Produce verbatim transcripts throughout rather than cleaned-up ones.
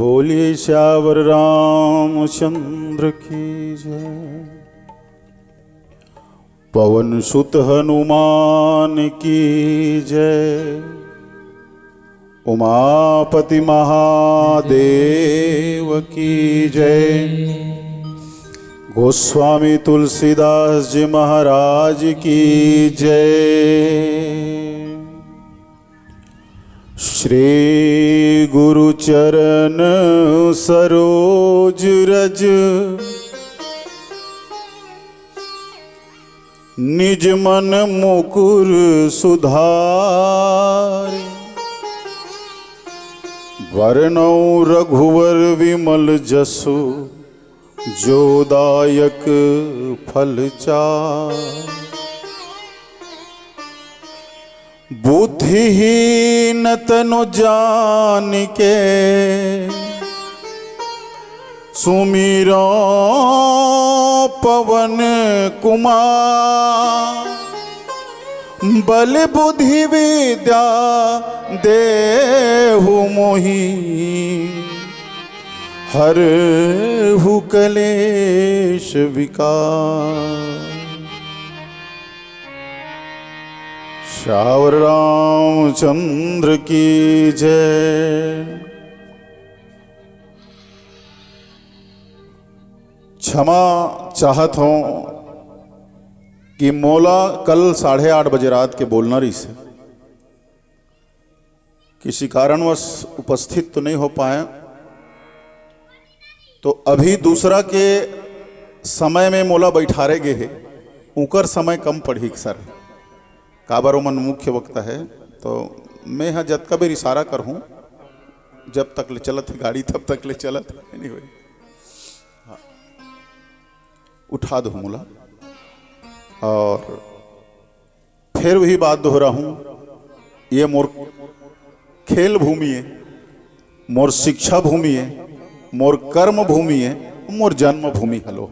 बोलिए सियावर रामचंद्र की जय। पवन सुत हनुमान की जय। उमापति महादेव की जय। गोस्वामी तुलसीदास जी महाराज की जय। श्री गुरु चरण सरोज रज, निज मन मुकुर सुधार। वरनौ रघुवर विमल जसु, जो दायक फल चार। बुद्धिहीन तनु जानिके, सुमिरौ पवन कुमार। बल बुद्धि विद्या देहु मोहि, हरहु कलेश विकार। सियावर रामचंद्र की जय। क्षमा चाहत हौं कि मोला कल साढ़े आठ बजे रात के बोलना रहिस हे, किसी कारणवश उपस्थित तो नहीं हो पाए, तो अभी दूसरा के समय में मोला बैठारे गे हे, उकर समय कम पड़ही सर, काबर ओमन मुख्य वक्ता हे। तो मैं ह जतका बेर इशारा करहूँ, जब तक ले चलत हे गाड़ी तब तक ले चलत हे। Anyway, हाँ, उठा दो मोला। और फिर वही बात दोहराहूँ, ये मोर खेल भूमि हे, मोर शिक्षा भूमि हे, मोर कर्म भूमि हे, मोर जन्म भूमि हलो।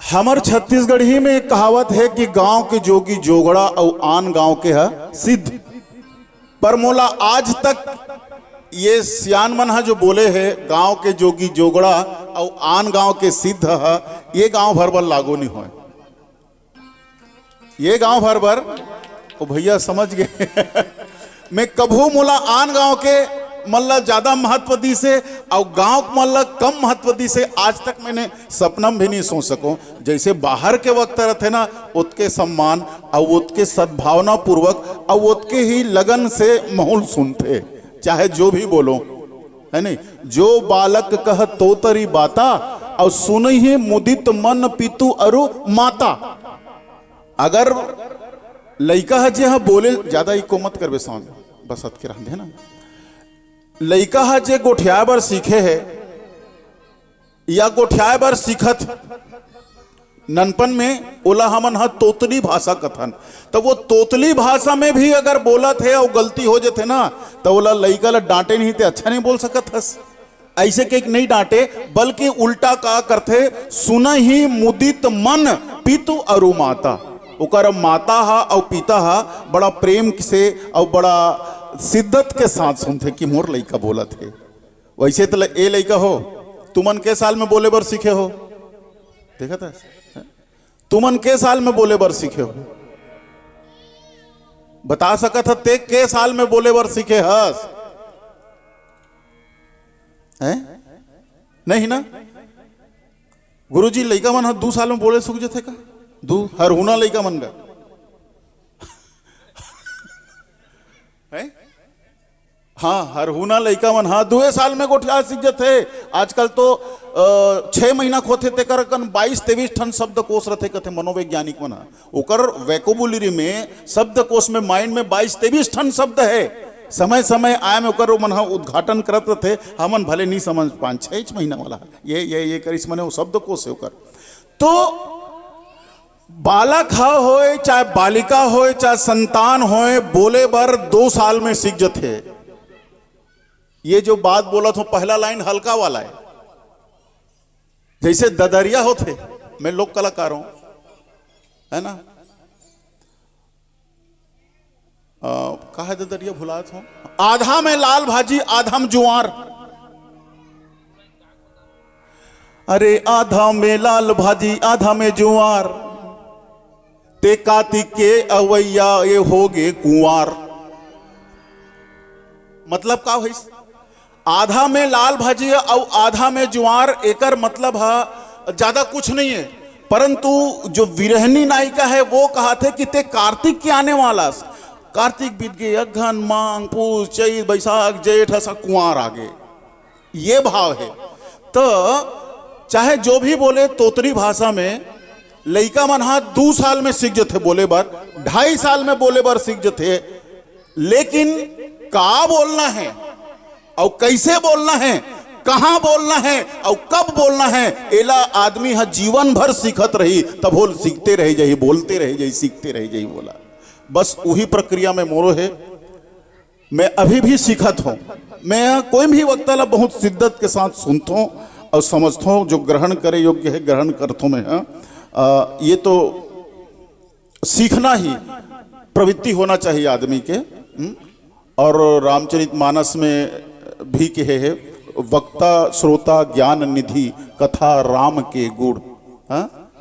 हमर छत्तीसगढ़ी में एक कहावत हे कि गांव के जोगी जोगड़ा अउ आन गांव के ह सिद्ध। पर मोला आज तक ये सियान मन ह जो बोले हे, गांव के जोगी जोगड़ा अउ आन गांव के सिद्ध ह, ये गांव भर बर लागू नहीं होय। ये गांव भर बर, ओ भैया समझ गे। मैं कभू मोला आन गांव के मन ला ज्यादा महत्व दिस हे अउ गांव के मन ला कम महत्व दिस हे, आज तक मैंने सपना में भी नहीं सोच सको। जैसे बाहर के वक्ता रथे ना, ओतके सम्मान अउ ओतके सद्भावना पूर्वक अउ ओतके ही लगन से महूल सुनथे, चाहे जो भी बोलो, हे नहीं? जो बालक कह तोतरी बाता, अउ सुनहि मुदित मन पितु अरु माता। अगर लइका ह जे ह बोले, ज्यादा इको मत करबे स्वामी, बस अतके रहन दे ना। लइका ह जे गोठियाए बर सीखे हे या गोठियाए बर सीखत ननपन में, ओला हमन ह तोतली भाषा कथन। त वो तोतली भाषा में भी अगर बोलत हे अउ गलती हो जथे ना, त ओला लइका ला डांटे नहीं ते अच्छा नहीं बोल सकत हस। ऐसे के नहीं डांटे, बल्कि उल्टा का करथे, सुनहि मुदित मन पितु अरु माता। ओकर माता हा अउ पिता हा बड़ा प्रेम से अउ बड़ा शिद्दत के साथ सुनथे कि मोर लइका बोलत हे। वैसे त ल-, ए लइका हो, तुमन के साल में बोले बर सीखे हो? देखत हस? तुमन के साल में बोले बर सीखे हो? बता सकत ह, ते के साल में बोले बर सीखे हस? हैं? नहीं ना? गुरुजी, लइका मन ह दू साल में बोले सीख जथे का? दू हरहुना लइका मन का। हैं? हाँ, हरहुना लइका मन, हाँ, दुए साल में गोठिया सीख जथे। आजकल तो, अ, छह महीना के होथे, तेकर कन बाईस तेईस ठन शब्दकोश रथे, कथे मनोवैज्ञानिक मन ह। ओकर vocabulary में, शब्दकोश में, mind में बाईस तेईस ठन शब्द हे। समय समय आए में ओकर ओ मन ह उद्घाटन करत रथे। हमन भले नहीं समझ पान, छह महीना वाला हे। ये, ये, ये करिस मने वो शब्दकोश हे ओकर। तो बालक ह होय, चाहे बालिका होय, चाहे संतान होय, बोले बर दो साल में सीख जथे। ये जो बात बोलत हूं, पहला line हल्का वाला हे, जैसे ददरिया होथे, मैं लोक कलाकार हूं, है ना? अ, का हे ददरिया, भुलात हो। आधा में लाल भाजी, आधा में जुआर। अरे आधा में लाल भाजी, आधा में जुआर, ते कातिक के अवैया ये होगे कुंवार। मतलब का होइस? आधा में लाल भाजी अउ आधा में जुआर, एकर मतलब ह ज्यादा कुछ नहीं है, परंतु जो विरहनी नायिका है वो कहत हे कि ते कार्तिक के आने वाला हस। कार्तिक बीत गे, अगहन, मांग, पूस, चैत, बैसाख, जेठ, असा कुंवार आगे, ये भाव है। तो चाहे जो भी बोले, तोतरी भाषा में लइका मन हा दू साल में सीख जथे बोले बर, ढाई साल में बोले बर सीख जथे, लेकिन का बोलना है अउ कैसे बोलना है, कहाँ बोलना है अउ कब बोलना है, एला आदमी ह जीवन भर सीखत रही, तभो सीखते रह जाही, बोलते रह जाही, सीखते रह जाही बोला। बस उही प्रक्रिया में मोरो हे। मैं अभी भी सीखत हूँ। मैं कोई भी वक्ता ला बहुत शिद्दत के साथ सुनत हूँ अउ समझत हूँ, जो ग्रहण करे योग्य है, ग्रहण करत हूँ मैं। हाँ, अ, ये तो सीखना ही प्रवृत्ति होना चाहिए आदमी के। हम्म? और रामचरित मानस में भी कहे है, वक्ता श्रोता ज्ञान निधि, कथा राम के गुण। हाँ?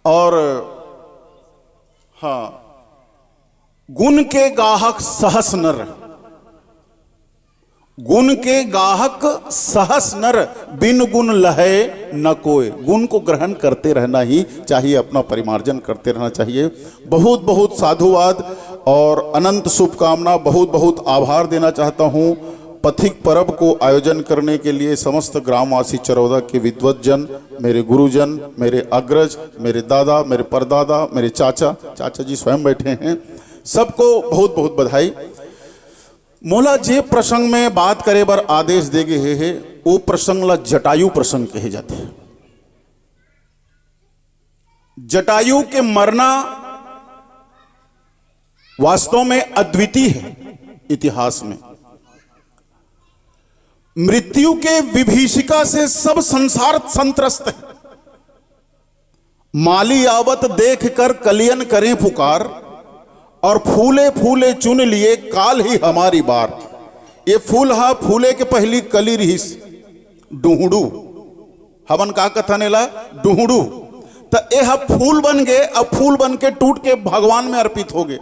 और हाँ, गुण के गाहक सहस नर, गुण के गाहक सहस नर, बिन गुण लहै न कोय। गुण को ग्रहण करते रहना ही चाहिए, अपना परिमार्जन करते रहना चाहिए। बहुत बहुत साधुवाद और अनंत शुभकामना, बहुत बहुत आभार देना चाहता हूँ पथिक परब को आयोजन करने के लिए समस्त ग्रामवासी चरौदा के विद्वत जन, मेरे गुरुजन, मेरे अग्रज, मेरे दादा, मेरे परदादा, मेरे चाचा, चाचा जी स्वयं बैठे हैं, सबको बहुत बहुत बधाई। मोला जे प्रसंग में बात करे बर आदेश दे गे हे, हे, वो प्रसंग ला जटायु प्रसंग कहे जाथे। जटायु के मरना वास्तव में अद्वितीय है इतिहास में। मृत्यु के विभीषिका से सब संसार संत्रस्त है। माली आवत देख कर कलियन करें पुकार, और फूले फूले चुन लिए काल ही हमारी बार। ये फूल हा फूले के पहली कली रिहिस, डुहड़ू। हमन का कथन एला? डुहड़ू। त ए हा फूल बन गे, अब फूल बन के टूट के भगवान में अर्पित हो गे।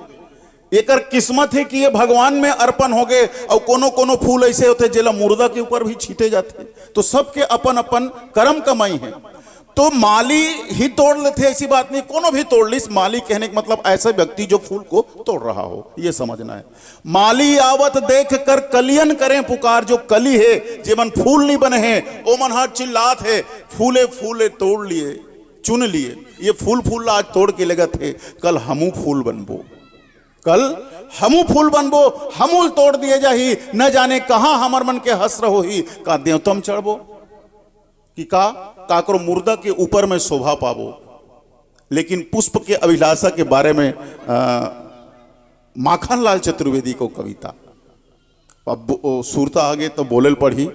एकर किस्मत हे कि ये भगवान में अर्पण हो गे। अउ कोनो कोनो फूल ऐसे होथे जेला मुर्दा के ऊपर भी छीते जाथे। तो सबके अपन अपन कर्म कमाई है। तो माली ही तोड़ लेथे, ऐसी बात नहीं, कोनो भी तोड़ लिस। माली कहने का मतलब ऐसा व्यक्ति जो फूल को तोड़ रहा हो, ये समझना है। माली आवत देख कर कलियन करें पुकार, जो कली है, जेमन फूल नहीं बने हैं, ओमन हा चिल्लात है, फूले फूले तोड़ लिए, चुन लिए। ये फूल फूल ला आज तोड़ के लेगत हे, कल हमू फूल बनबो, कल हमू फूल बनबो, हमू ल तोड़ दिए जाही। न जाने कहाँ हमर मन के हश्र होही, का देवता म चढ़बो कि का काकरो मुर्दा के ऊपर में शोभा पाबो। लेकिन पुष्प के अभिलाषा के बारे में, अ, माखन लाल चतुर्वेदी को कविता। अब ओ सुरता आगे तो बोले ल पड़ही,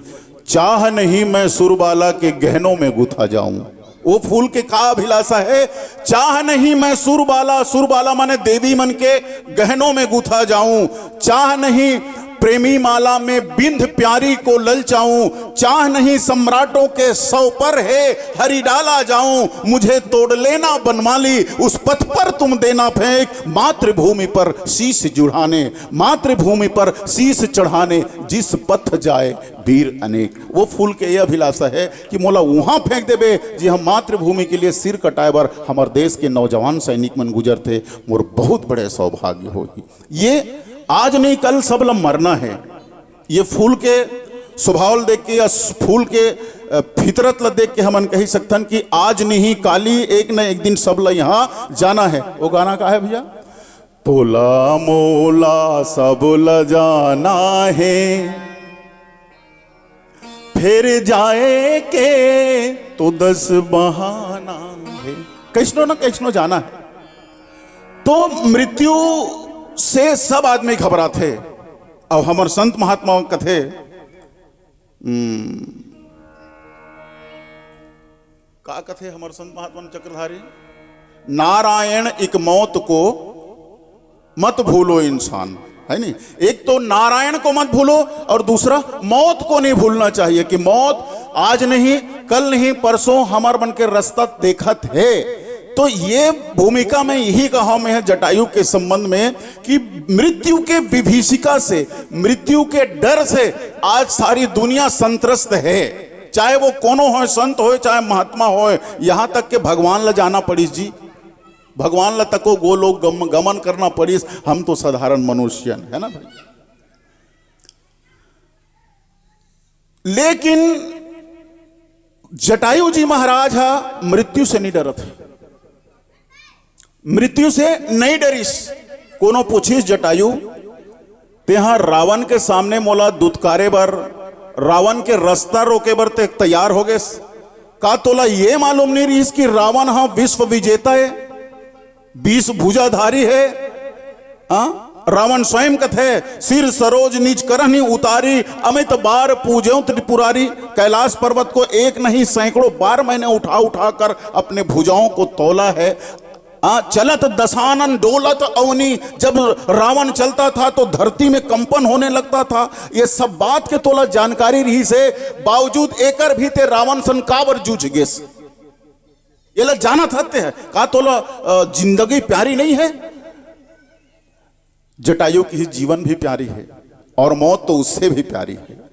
चाह नहीं मैं सुरबाला के गहनों में गुथा जाऊं। वो फूल के का अभिलाषा है? चाह नहीं मैं सुरबाला, सुरबाला माने देवी मन के गहनों में गुथा जाऊं। चाह नहीं प्रेमी माला में बिंध प्यारी को ललचाऊं। चाह नहीं सम्राटों के सौ पर है हरि डाला जाऊं। मुझे तोड़ लेना बनमाली, उस पथ पर तुम देना फेंक, मातृभूमि पर शीश जुढ़ाने, मातृभूमि पर शीश चढ़ाने जिस पथ जाए वीर अनेक। वो फूल के ये अभिलाषा है कि मोला वहां फेंक देबे, जिहां मातृभूमि के लिए सिर कटाए बर हमर देश के नौजवान सैनिक मन गुजरथे। मोर बहुत बड़े सौभाग्य होही। ये आज नहीं कल सब ला मरना है। ये फूल के स्वभाव ल देख के या फूल के, अ, फितरत ल देख के हमन कही सकथन कि आज नहीं काली, एक न एक दिन सब ला यहाँ जाना है। वो गाना का है भैया? तोला मोला सब ल जाना है, फिर जाए के तो दस बहाना है। कैसनो ना कैसनो जाना है। तो मृत्यु से सब आदमी घबराथे। अब हमर संत महात्मा कथे, हम्म, का कथे हमर संत महात्मा चक्रधारी? नारायण इक मौत को मत भूलो इंसान। है नहीं? एक तो नारायण को मत भूलो और दूसरा मौत को नहीं भूलना चाहिए कि मौत आज नहीं, कल नहीं, परसों हमर मन के रास्ता देखत है। तो ये भूमिका में यही कहा मैं जटायु के संबंध में कि मृत्यु के विभीषिका से, मृत्यु के डर से आज सारी दुनिया संत्रस्त है। चाहे वो कोनो होय, संत होय, चाहे महात्मा होय, यहाँ तक के भगवान ला जाना पड़िस जी, भगवान ला तको गोलोक गम-, गमन करना पड़िस। हम तो साधारण मनुष्य हन, है ना भाई? लेकिन जटायु जी महाराज हा मृत्यु से नहीं डरत है, मृत्यु से नहीं डरिस। कोनो पूछिस, "जटायु, तेहा रावण के सामने मोला दुत्कारे बर, रावण के रास्ता रोके बर ते तैयार हो गेस? का तोला ये मालूम नहीं रहिस कि रावण हा विश्व विजेता है, बीस भुजाधारी है?" हाँ, रावण स्वयं कथे, "सिर सरोज निज करनि उतारी, अमित बार पूजेउ त्रिपुरारी।" कैलाश पर्वत को एक नहीं, सैकड़ों बार मैंने उठा उठा कर अपने भुजाओं को तोला है। हाँ, चलत दसानन डोलत अवनी, जब रावण चलता था तो धरती में कंपन होने लगता था। ये सब बात के तोला जानकारी रहिस हे, बावजूद एकर भी ते रावण सन काबर जूझ गेस? ये ला जानत हते है का तोला, अ, जिंदगी प्यारी नहीं है? जटायु की जीवन भी प्यारी है और मौत तो उससे भी प्यारी है।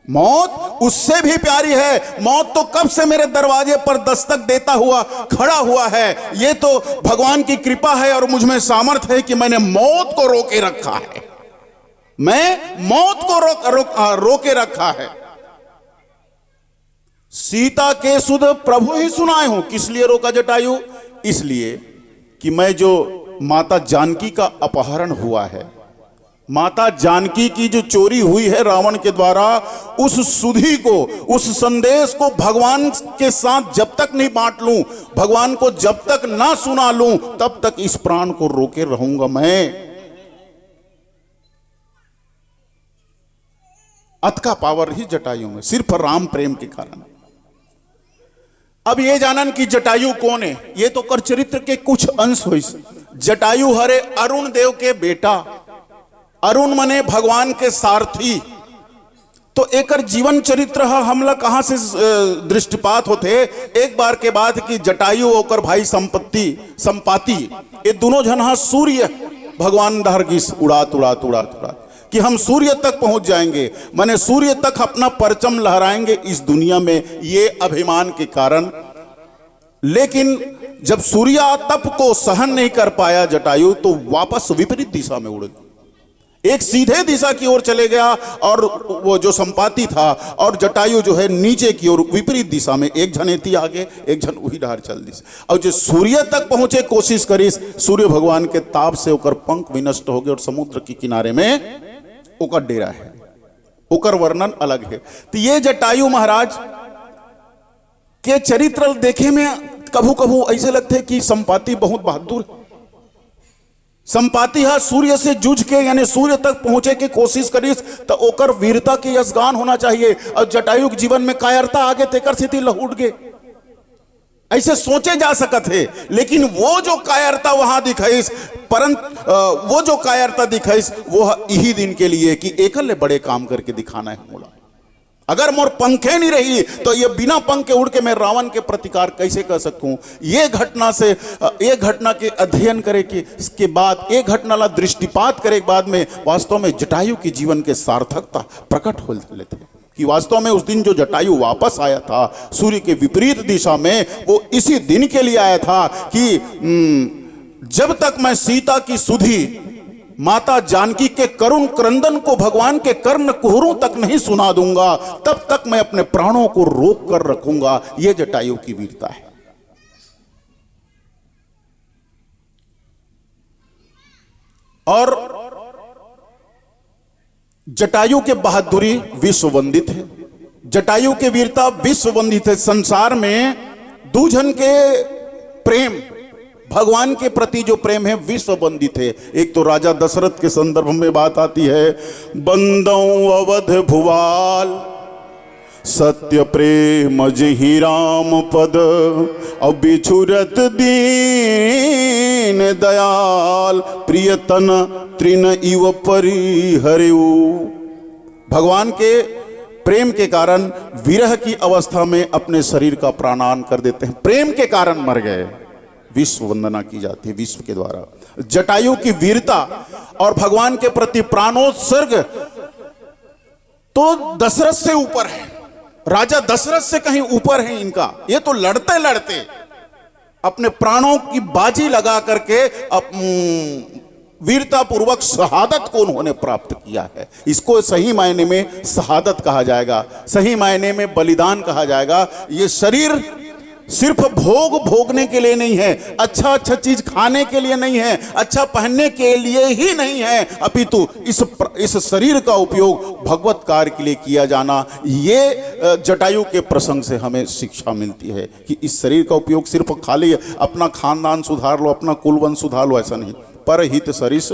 मौत उससे भी प्यारी है। मौत तो कब से मेरे दरवाजे पर दस्तक देता हुआ खड़ा हुआ है। ये तो भगवान की कृपा है और मुझ में सामर्थ्य है कि मैंने मौत को रोके रखा है। मैं मौत को रोक, रोक, आ, रोके रखा है। सीता के सुध प्रभु ही सुनाए हो। किस लिए रोका जटायु? इसलिए कि मैं जो माता जानकी का अपहरण हुआ है, माता जानकी की जो चोरी हुई है रावण के द्वारा, उस सुधि को, उस संदेश को भगवान के साथ जब तक नहीं बांट लूं, भगवान को जब तक ना सुना लूं, तब तक इस प्राण को रोके रहूंगा मैं। अतका पावर ही जटायु में, सिर्फ राम प्रेम के कारण। अब ये जानन कि जटायु कौन है, ये तो कर चरित्र के कुछ अंश होइस। जटायु हरे अरुण देव के बेटा, अरुण मने भगवान के सारथी। तो एकर जीवन चरित्र ह हमला कहाँ से, अ, दृष्टिपात होथे? एक बार के बात कि जटायु ओकर भाई संपत्ति, संपाति, ये दोनों झन ह सूर्य भगवान धर गिस उड़ात, उड़ात, उड़ात, उड़ात कि हम सूर्य तक पहुंच जाएंगे, माने सूर्य तक अपना परचम लहराएंगे इस दुनिया में, ये अभिमान के कारण। लेकिन जब सूर्यातप को सहन नहीं कर पाया जटायु, तो वापस विपरीत दिशा में उड़ गया, एक सीधे दिशा की ओर चले गया और वो जो संपाति था और जटायु जो है नीचे की ओर विपरीत दिशा में, एक झन एती आगे, एक झन वही डहर चल दिस। और जो सूर्य तक पहुंचे कोशिश करिस, सूर्य भगवान के ताप से ओकर पंख विनष्ट हो गए और समुद्र के किनारे में ओकर डेरा है। ओकर वर्णन अलग है। तो ये जटायु महाराज के चरित्र देखे में कभू कभू ऐसे लगथे कि संपाति बहुत बहादुर है। संपाति ह सूर्य से जूझ के, यानी सूर्य तक पहुंचे के कोशिश करिस, त ओकर वीरता के यशगान होना चाहिए। और जटायु के जीवन में कायरता आगे, तेकर सेती लहुट गे, ऐसे सोचे जा सकत हे। लेकिन वो जो कायरता वहां दिखाइस, परंत अ, वो जो कायरता दिखाइस, वो ह इही दिन के लिए कि एकर ले बड़े काम करके दिखाना है मोला। अगर मोर पंखे नहीं रही, तो ये बिना पंख के उड़ के मैं रावण के प्रतिकार कैसे कर सकूं? ये घटना से, अ, ये घटना के अध्ययन करे के, के बाद, ये घटना ला दृष्टिपात करे के बाद में वास्तव में जटायु के जीवन के सार्थकता प्रकट हो लेथे कि वास्तव में उस दिन जो जटायु वापस आया था सूर्य के विपरीत दिशा में, वो इसी दिन के लिए आया था कि, हम्म, जब तक मैं सीता की सुधि, माता जानकी के करुण क्रंदन को भगवान के कर्ण कुहरों तक नहीं सुना दूंगा, तब तक मैं अपने प्राणों को रोक कर रखूंगा। यह जटायु की वीरता है। और जटायु के बहादुरी विश्व वंदित है, जटायु के वीरता विश्व वंदित है। संसार में दू झन के प्रेम, भगवान के प्रति जो प्रेम है, विश्व वंदित है। एक तो राजा दशरथ के संदर्भ में बात आती है, "बंदौ अवध भुवाल, सत्य प्रेम जिहि राम पद, अब बिछुरत दीन दयाल, प्रियतन तृण इव परिहरेउ। भगवान के प्रेम के कारण विरह की अवस्था में अपने शरीर का प्राणान कर देते हैं, प्रेम के कारण मर गए। विश्व वंदना की जाती है विश्व के द्वारा। जटायु की वीरता और भगवान के प्रति प्राणोत्सर्ग तो दशरथ से ऊपर है, राजा दशरथ से कहीं ऊपर है इनका। ये तो लड़ते लड़ते अपने प्राणों की बाजी लगा करके अप-, वीरता पूर्वक शहादत को उन्होंने प्राप्त किया है। इसको सही मायने में शहादत कहा जाएगा, सही मायने में बलिदान कहा जाएगा। ये शरीर सिर्फ भोग भोगने के लिए नहीं है, अच्छा अच्छा चीज खाने के लिए नहीं है, अच्छा पहनने के लिए ही नहीं है, अपितु इस प्र-, इस शरीर का उपयोग भगवत कार्य के लिए किया जाना, ये, अ, जटायु के प्रसंग से हमें शिक्षा मिलती है कि इस शरीर का उपयोग सिर्फ खाली अपना खानदान सुधार लो, अपना कुलवंश सुधार लो, ऐसा नहीं। परहित सरिस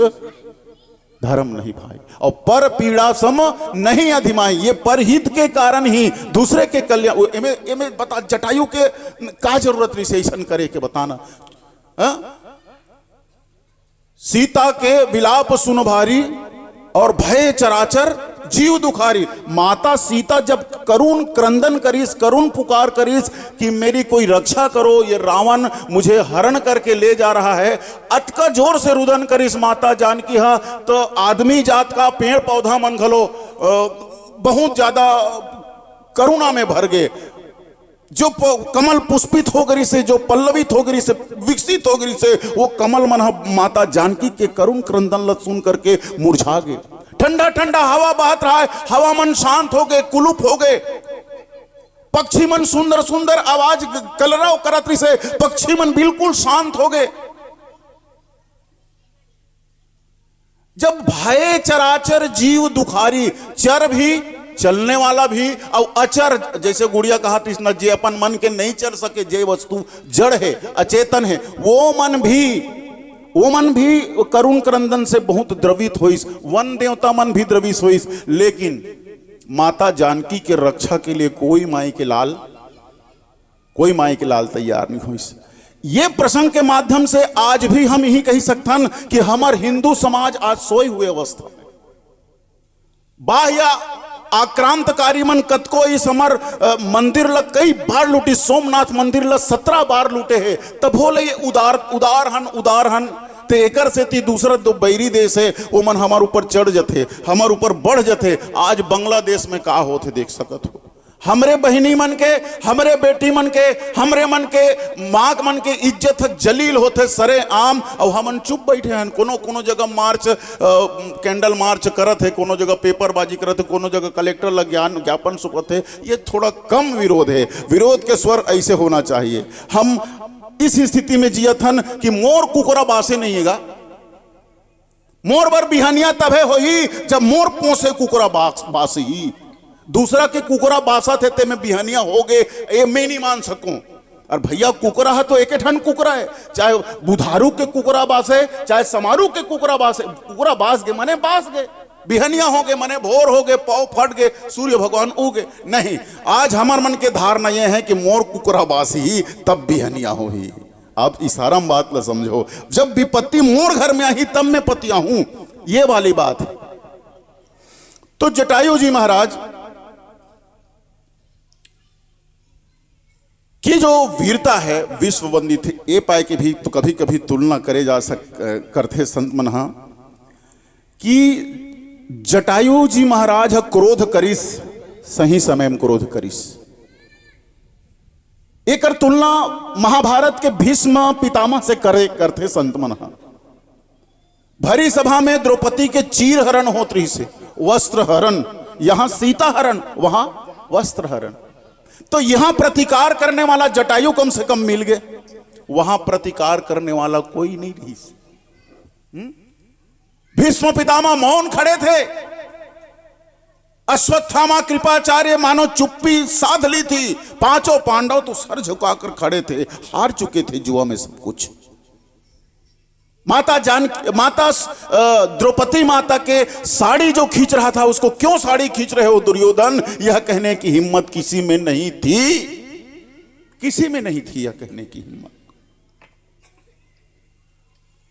धर्म नहीं भाई, और पर पीड़ा सम नहीं अधिमाई। ये परहित के कारण ही दूसरे के कल्याण, वो एमे, एमे बता, जटायु के का जरूरत रही से ऐसन करे के, बताना? हाँ? सीता के विलाप सुन भारी और भय चराचर जीव दुखारी। माता सीता जब करुण क्रंदन करिस, करुण पुकार करिस कि मेरी कोई रक्षा करो, ये रावण मुझे हरण करके ले जा रहा है, अतका जोर से रुदन करिस माता जानकी हा, तो आदमी जात का पेड़ पौधा मन घलो, अ, बहुत ज्यादा करुणा में भर गए। जो प-, कमल पुष्पित हो गई से, जो पल्लवित हो गई से, विकसित हो गई से, वो कमल मन ह माता जानकी के करुण क्रंदन ल सुन करके मुरझा गए। ठंडा ठंडा हवा बहत रहा है, हवा मन शांत हो गए, कुलुप हो गए। पक्षी मन सुंदर सुंदर आवाज ग-, कलरव करत रही से, पक्षी मन बिल्कुल शांत हो गए। जब भय चराचर जीव दुखारी, चर भी, चलने वाला भी, और अचर, जैसे गुड़िया कहा थी ना, जे अपन मन के नहीं चल सके, जे वस्तु जड़ है, अचेतन है, वो मन भी, वो मन भी करुण क्रंदन से बहुत द्रवित होइस, वन देवता मन भी द्रवित होइस, लेकिन माता जानकी के रक्षा के लिए कोई माई के लाल कोई माई के लाल तैयार नहीं होइस। ये प्रसंग के माध्यम से आज भी हम यही कही सकथन कि हमर हिंदू समाज आज सोए हुए अवस्था में। बाह्य आक्रांतकारी मन कतको इस हमर, अ, मंदिर ल कई बार लूटिस, सोमनाथ मंदिर ल सत्रह बार लूटे हे, तभो ले ये उदार, उदार हन, उदार हन। ते एकर सेती दूसरा दो बैरी देश हे, ओमन हमर ऊपर चढ़ जथे, हमर ऊपर बढ़ जथे। आज बांग्लादेश में का होथे देख सकत हो। हमरे बहिनी मन के, हमरे बेटी मन के, हमरे मन के माँ मन के इज्जत ह जलील होथे सरे आम, अउ हमन चुप बैठे हन। कोनो कोनो जगह मार्च, अ, कैंडल मार्च करत हे, कोनो जगह पेपरबाजी करत हे, कोनो जगह कलेक्टर ल ज्ञान ज्ञापन सौंपत हे। ये थोड़ा कम विरोध हे। विरोध के स्वर ऐसे होना चाहिए। हम इस स्थिति में जियत हन कि मोर कुकरा बासे नहीं हे गा। मोर बर बिहनिया तभे होही, जब मोर पोसे कुकरा बास-, बासही। दूसरा के कुकरा बासत हे, ते में बिहनिया होगे, ये मैं नहीं मान सकूं। और भैया, कुकरा हे तो एके ठन कुकरा हे, चाहे बुधारू के कुकरा बासे, चाहे समारू के कुकरा बासे। कुकरा बास गे मने बास गे, बिहनिया होगे मने भोर होगे, पौ फट गे, सूर्य भगवान उगे। नहीं, आज हमर मन के धारणा ये हे कि मोर कुकरा बासही तब बिहनिया होही। आप इशारा में बात ला समझो, जब विपत्ति मोर घर में आही तब मैं पतिया हूं, ये वाली बात। तो जटायु जी महाराज की जो वीरता हे विश्व वंदित हे, ये पाए के भी तो कभी कभी तुलना करे जा सक करथे संत मन हा कि जटायु जी महाराज ह क्रोध करिस, सही समय में क्रोध करिस। एकर तुलना महाभारत के भीष्म पितामह से करे करथे संत मन ह। भरी सभा में द्रौपदी के चीर हरण होत रहिस हे, वस्त्र हरण, यहां सीता हरण, वहां वस्त्र हरण। तो यहां प्रतिकार करने वाला जटायु कम से कम मिल गए, वहां प्रतिकार करने वाला कोई नहीं रहिस। हम्म? भीष्म पितामह मौन खड़े थे, अश्वत्थामा कृपाचार्य मानो चुप्पी साध ली थी, पांचों पांडव तो सर झुकाकर खड़े थे, हार चुके थे जुआ में सब कुछ। माता जान माता अ, द्रौपदी माता के साड़ी जो खींच रहा था, उसको क्यों साड़ी खींच रहे हो दुर्योधन, यह कहने की हिम्मत किसी में नहीं थी। किसी में नहीं थी यह कहने की हिम्मत।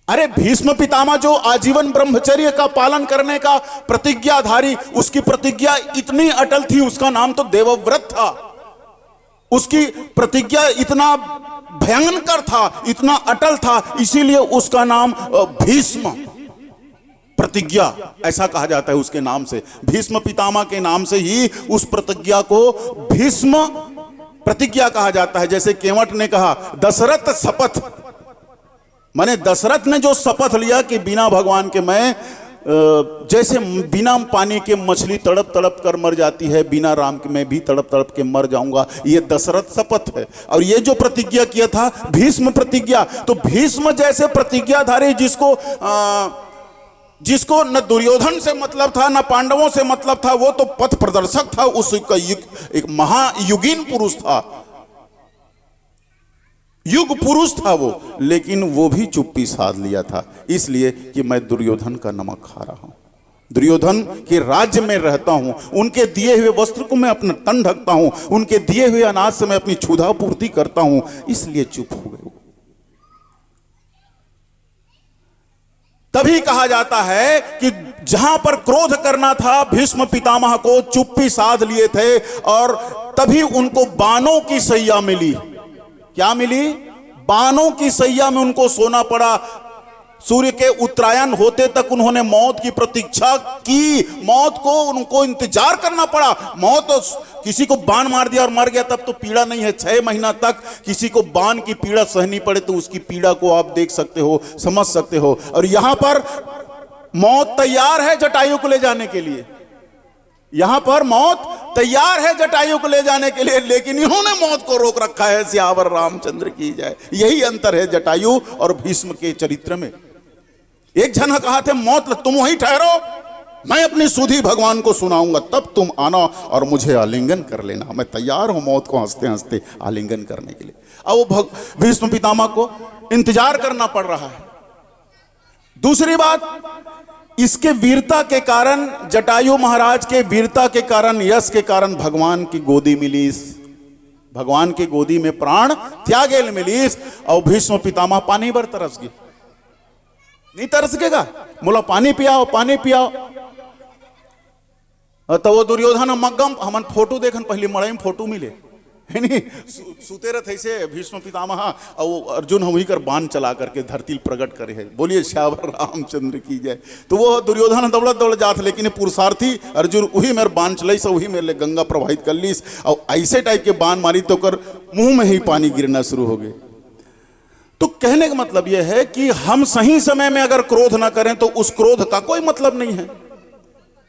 अरे, भीष्म पितामह जो आजीवन ब्रह्मचर्य का पालन करने का प्रतिज्ञाधारी, उसकी प्रतिज्ञा इतनी अटल थी, उसका नाम तो देवव्रत था। उसकी प्रतिज्ञा इतना भयंकर था, इतना अटल था, इसीलिए उसका नाम अ, भीष्म प्रतिज्ञा ऐसा कहा जाता है। उसके नाम से, भीष्म पितामह के नाम से ही उस प्रतिज्ञा को भीष्म प्रतिज्ञा कहा जाता है। जैसे केवट ने कहा, दशरथ शपथ, माने दशरथ ने जो शपथ लिया कि बिना भगवान के मैं अ, जैसे बिना पानी के मछली तड़प तड़प कर मर जाती है, बिना राम के मैं भी तड़प तड़प के मर जाऊंगा, ये दशरथ शपथ है। और ये जो प्रतिज्ञा किया था, भीष्म प्रतिज्ञा, तो भीष्म जैसे प्रतिज्ञाधारी जिसको अ, जिसको न दुर्योधन से मतलब था, न पांडवों से मतलब था, वो तो पथ प्रदर्शक था, उसका युग, एक महायुगीन पुरुष था, युग पुरुष था वो, लेकिन वो भी चुप्पी साध लिया था, इसलिए कि मैं दुर्योधन का नमक खा रहा हूं, दुर्योधन के राज्य में रहता हूं, उनके दिए हुए वस्त्र को मैं अपना तन ढकता हूं, उनके दिए हुए अनाज से मैं अपनी क्षुधापूर्ति करता हूं, इसलिए चुप हो गए। तभी कहा जाता है कि जहां पर क्रोध करना था, भीष्म पितामह को चुप्पी साध लिए थे और तभी उनको बाणों की सैया मिली। क्या मिली? बाणों की सैया में उनको सोना पड़ा। सूर्य के उत्तरायण होते तक उन्होंने मौत की प्रतीक्षा की, मौत को उनको इंतजार करना पड़ा। मौत, किसी को बाण मार दिया और मर गया, तब तो पीड़ा नहीं है। छह महीना तक किसी को बाण की पीड़ा सहनी पड़े, तो उसकी पीड़ा को आप देख सकते हो, समझ सकते हो। और यहां पर मौत तैयार है जटायु को ले जाने के लिए, यहां पर मौत तैयार है जटायु को ले जाने के लिए, लेकिन इन्होंने मौत को रोक रखा है। सियावर रामचंद्र की जय। यही अंतर है जटायु और भीष्म के चरित्र में। एक झन ह कहा थे, मौत ल-, तुम वहीं ठहरो, मैं अपनी सुधी भगवान को सुनाऊंगा, तब तुम आना और मुझे आलिंगन कर लेना। मैं तैयार हूं मौत को हंसते हंसते आलिंगन करने के लिए। अब वो भग-, भीष्म पितामह को इंतजार करना पड़ रहा है। दूसरी बात, इसके वीरता के कारण, जटायु महाराज के वीरता के कारण, यश के कारण भगवान की गोदी मिली, इस भगवान की गोदी में प्राण त्यागेल मिलीस। और भीष्म पितामह पानी बर तरस गए। नहीं तरस गेगा? बोला, पानी पियाओ, पानी पियाओ। तो वो दुर्योधन मग्गम, हमन फोटो देखन, पहले मड़ई में फोटो मिले, है नी? सु-, सुते रहत हे से भीष्म पितामह, और वो अर्जुन हम वही कर बाण चला करके धरती ल प्रगट करे है। बोलिए सियावर रामचंद्र की जय। तो वो दुर्योधन दौड़त दौड़त जात, लेकिन ये पुरुषार्थी अर्जुन वही मेर बाण चलाइस, वही मेर ले गंगा प्रवाहित कर लीस, और ऐसे टाइप के बाण मारी तो ओकर मुंह में ही पानी गिरना शुरू हो गए। तो कहने का मतलब यह है कि हम सही समय में अगर क्रोध ना करें तो उस क्रोध का कोई मतलब नहीं है,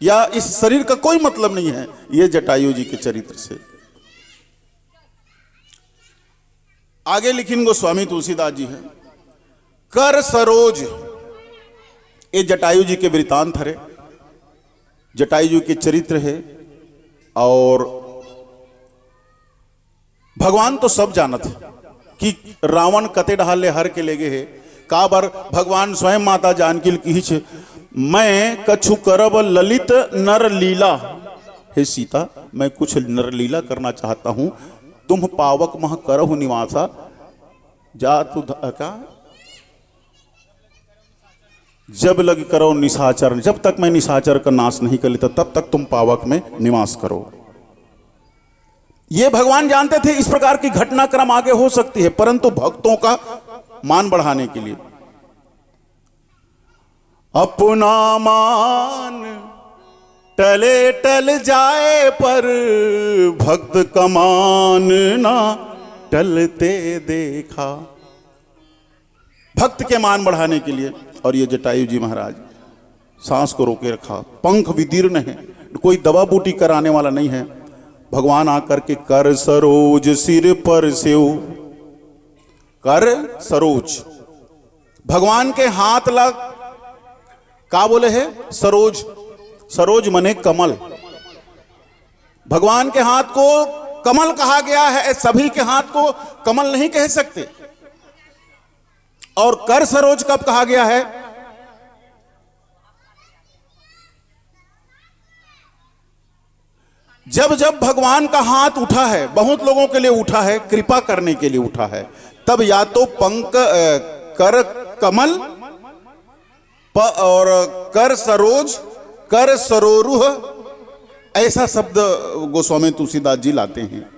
या इस शरीर का कोई मतलब नहीं है। ये जटायु जी के चरित्र से आगे लिखिन गोस्वामी तुलसीदास जी है, कर सरोज, ये जटायु जी के वृतांत हरे, जटायु जी के चरित्र है। और भगवान तो सब जानत है कि रावण कते डहार ले हर के लेगे है। काबर भगवान स्वयं माता जानकी ल किहिछ, मैं कछु करब ललित नर लीला। हे सीता, मैं कुछ नर लीला करना चाहता हूं, तुम पावक मह करहु निवासा। जा तू ध-, का? जब लग करो निशाचर, जब तक मैं निशाचर का नाश नहीं कर लेता, तब तक तुम पावक में निवास करो। ये भगवान जानते थे इस प्रकार की घटनाक्रम आगे हो सकती है, परंतु भक्तों का मान बढ़ाने के लिए अपना मान टले टल जाए, पर भक्त का मान ना टलते देखा। भक्त के मान बढ़ाने के लिए। और ये जटायु जी महाराज सांस को रोके रखा, पंख विदीर्ण है, कोई दवा बूटी कराने वाला नहीं है। भगवान आकर के कर सरोज सिर पर सेव, कर सरोज, भगवान के हाथ ला का बोले है? सरोज। सरोज मने कमल। भगवान के हाथ को कमल कहा गया है, सभी के हाथ को कमल नहीं कह सकते। और कर सरोज कब कहा गया है? जब जब भगवान का हाथ उठा है, बहुत लोगों के लिए उठा है, कृपा करने के लिए उठा है, तब या तो पंक अ, कर कमल प, और कर सरोज, कर सरोरुह, ऐसा शब्द गोस्वामी तुलसीदास जी लाते हैं।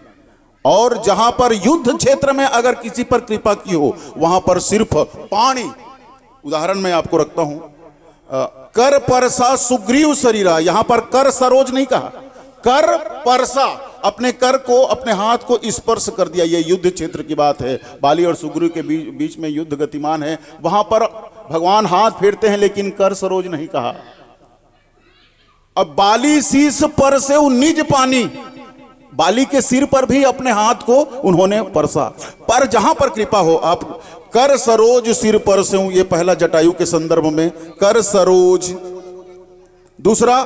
और जहां पर युद्ध क्षेत्र में अगर किसी पर कृपा की हो, वहां पर सिर्फ पाणी। उदाहरण मैं आपको रखता हूं, अ, कर परसा सुग्रीव शरीरा, यहां पर कर सरोज नहीं कहा, कर परसा, अपने कर को, अपने हाथ को स्पर्श कर दिया। ये युद्ध क्षेत्र की बात है, बाली और सुग्रीव के बीच, बीच में युद्ध गतिमान है, वहां पर भगवान हाथ फेरते हैं, लेकिन कर सरोज नहीं कहा। अब बाली शीश पर से वो निज पानी, बाली के सिर पर भी अपने हाथ को उन्होंने परसा। पर जहां पर कृपा हो, आप कर सरोज सिर पर से हूं, ये पहला जटायु के संदर्भ में कर सरोज। दूसरा,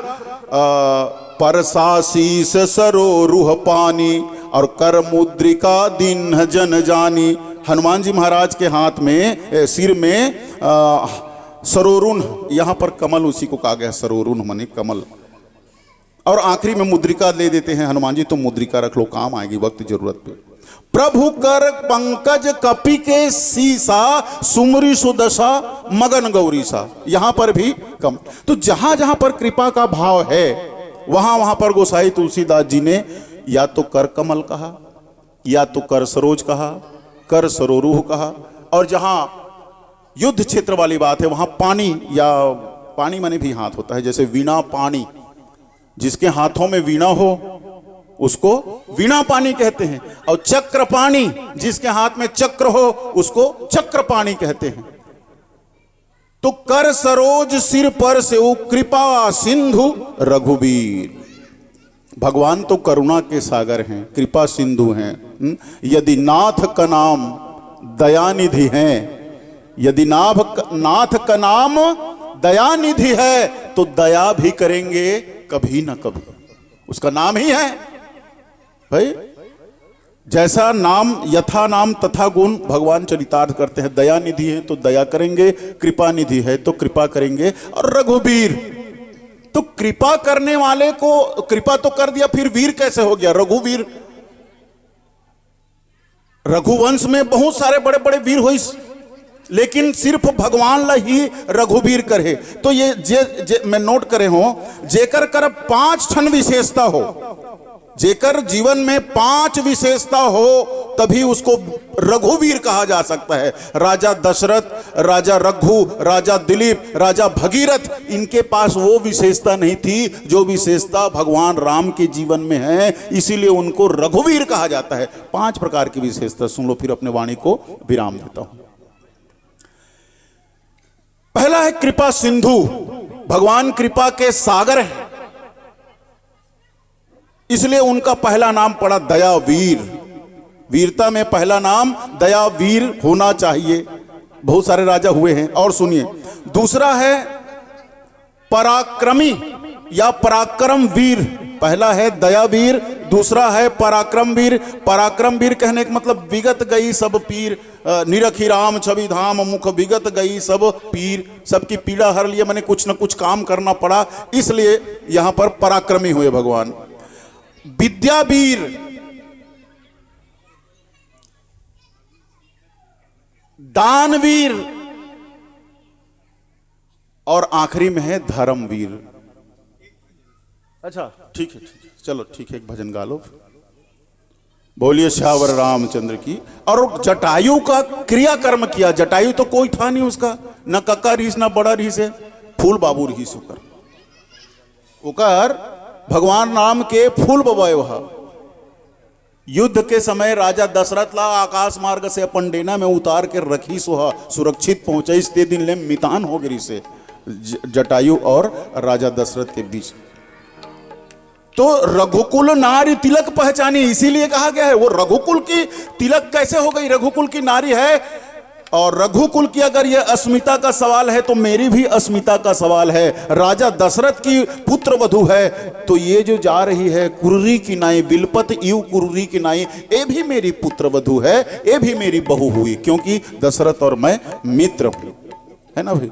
अ, परसा शीश सरो रुह पानी और कर मुद्रिका दीन्ह जन जानी। हनुमान जी महाराज के हाथ में, ए, सिर में, अ, सरोरुण, यहां पर कमल, उसी को कहा गया सरोरुण माने कमल। और आखिरी में मुद्रिका दे देते हैं हनुमान जी, तो मुद्रिका रख लो, काम आएगी वक्त जरूरत पे। प्रभु कर पंकज कपि के सीसा, सुमरी सुदशा मगन गौरीसा। यहां पर भी कम। तो जहां जहां पर कृपा का भाव है, वहां वहां पर गोसाई तुलसीदास जी ने या तो कर कमल कहा, या तो कर सरोज कहा, कर सरोरुह कहा। और जहां युद्ध क्षेत्र वाली बात है, वहां पानी, या पानी माने भी हाथ होता है, जैसे वीणा पानी, जिसके हाथों में वीणा हो, उसको वीणा पानी कहते हैं। और चक्र पानी, जिसके हाथ में चक्र हो, उसको चक्र पानी कहते हैं। तो कर सरोज सिर पर से वो कृपा सिंधु रघुबीर। भगवान तो करुणा के सागर हैं, कृपा सिंधु हैं। हम्म? यदि नाथ का नाम दयानिधि है, यदि नाभ क-, नाथ का नाम दयानिधि है, तो दया भी करेंगे कभी ना कभी। उसका नाम ही है भाई। जैसा नाम, यथा नाम तथा गुण, भगवान चरितार्थ करते हैं। दया निधि है तो दया करेंगे, कृपा निधि है तो कृपा करेंगे। और रघुवीर, तो कृपा करने वाले को कृपा तो कर दिया, फिर वीर कैसे हो गया? रघुवीर। रघुवंश में बहुत सारे बड़े बड़े वीर होइस, लेकिन सिर्फ भगवान ला ही रघुवीर करे। तो ये जे, जे मैं नोट करे हों, जेकर कर पांच ठन विशेषता हो, जेकर जीवन में पांच विशेषता हो, तभी उसको रघुवीर कहा जा सकता है। राजा दशरथ, राजा रघु, राजा दिलीप, राजा भगीरथ, इनके पास वो विशेषता नहीं थी जो विशेषता भगवान राम के जीवन में है, इसीलिए उनको रघुवीर कहा जाता है। पांच प्रकार की विशेषता सुन लो, फिर अपने वाणी को विराम देता हूं। पहला है कृपा सिंधु, भगवान कृपा के सागर हैं, इसलिए उनका पहला नाम पड़ा दयावीर। वीरता में पहला नाम दयावीर होना चाहिए। बहुत सारे राजा हुए हैं। और सुनिए, दूसरा है पराक्रमी या पराक्रम वीर। पहला है दयावीर, दूसरा है पराक्रम वीर। पराक्रम वीर कहने का मतलब विगत गई सब पीर, अ, निरखी राम छवि धाम मुख विगत गई सब पीर। सबकी पीड़ा हर लिए मैंने कुछ न कुछ काम करना पड़ा, इसलिए यहां पर पराक्रमी हुए भगवान। विद्यावीर, दानवीर, और आखिरी में है धर्मवीर। अच्छा, ठीक है, ठीक है, चलो, ठीक है, एक भजन गा लो। बोलिए सियावर रामचंद्र की। और जटायु का क्रियाकर्म किया। जटायु तो कोई था नहीं उसका, न कक्का रहीस, न बड़ा रहीस है, फूल बाबू रहीस ओकर। ओकर भगवान राम के फूल बबा हे वह। युद्ध के समय राजा दशरथ ला आकाश मार्ग से अपन डेना में उतार के रखिस, वह सुरक्षित पहुंचाइस, ते दिन ले मितान हो गई से ज-, जटायु और राजा दशरथ के बीच। तो रघुकुल नारी तिलक पहचानी, इसीलिए कहा गया है। वो रघुकुल की तिलक कैसे हो गई? रघुकुल की नारी है, और रघुकुल की अगर ये अस्मिता का सवाल है तो मेरी भी अस्मिता का सवाल है। राजा दशरथ की पुत्र वधु है, तो ये जो जा रही है कुर्री की नाई, विलपत इव कुर्री की नाई, ये भी मेरी पुत्र वधु है, ये भी मेरी बहू हुई, क्योंकि दशरथ और मैं मित्र हूं, है ना भाई?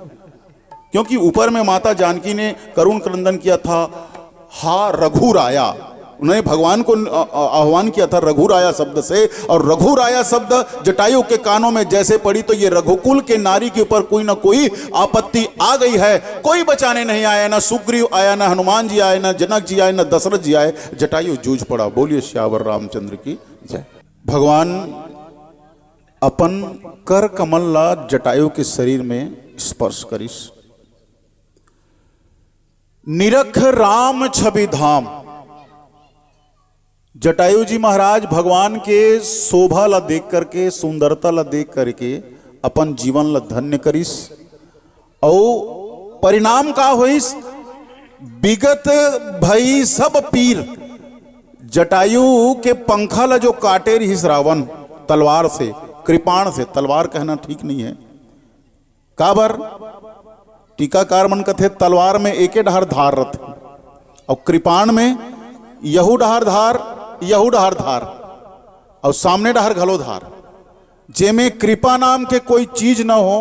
क्योंकि ऊपर में माता जानकी ने करुण क्रंदन किया था, हा रघुराया, उन्होंने भगवान को अ, अ, आह्वान किया था रघुराया शब्द से, और रघुराया शब्द जटायु के कानों में जैसे पड़ी तो ये रघुकुल के नारी के ऊपर कोई ना कोई आपत्ति आ गई है। कोई बचाने नहीं आया, ना सुग्रीव आया, ना हनुमान जी आए, ना जनक जी आए, ना दशरथ जी आए। जटायु जूझ पड़ा। बोलिए सियावर रामचंद्र की जय। भगवान अपन कर कमल ला जटायु के शरीर में स्पर्श करिस। निरख राम छवि धाम। जटायु जी महाराज भगवान के शोभा ला देख करके, सुंदरता ला देख करके अपन जीवन ला धन्य करिस। अउ परिणाम का होइस? विगत भई सब पीर। जटायु के पंखा ला जो काटे रहिस रावण तलवार से, कृपाण से, तलवार कहना ठीक नहीं है, काबर? टीकाकार मन कथे तलवार में एके डहर धार रथे, अउ कृपाण में यहू डहर धार, यहू डहर धार, अउ सामने डहर घलो धार। जेमे कृपा नाम के कोई चीज न हो,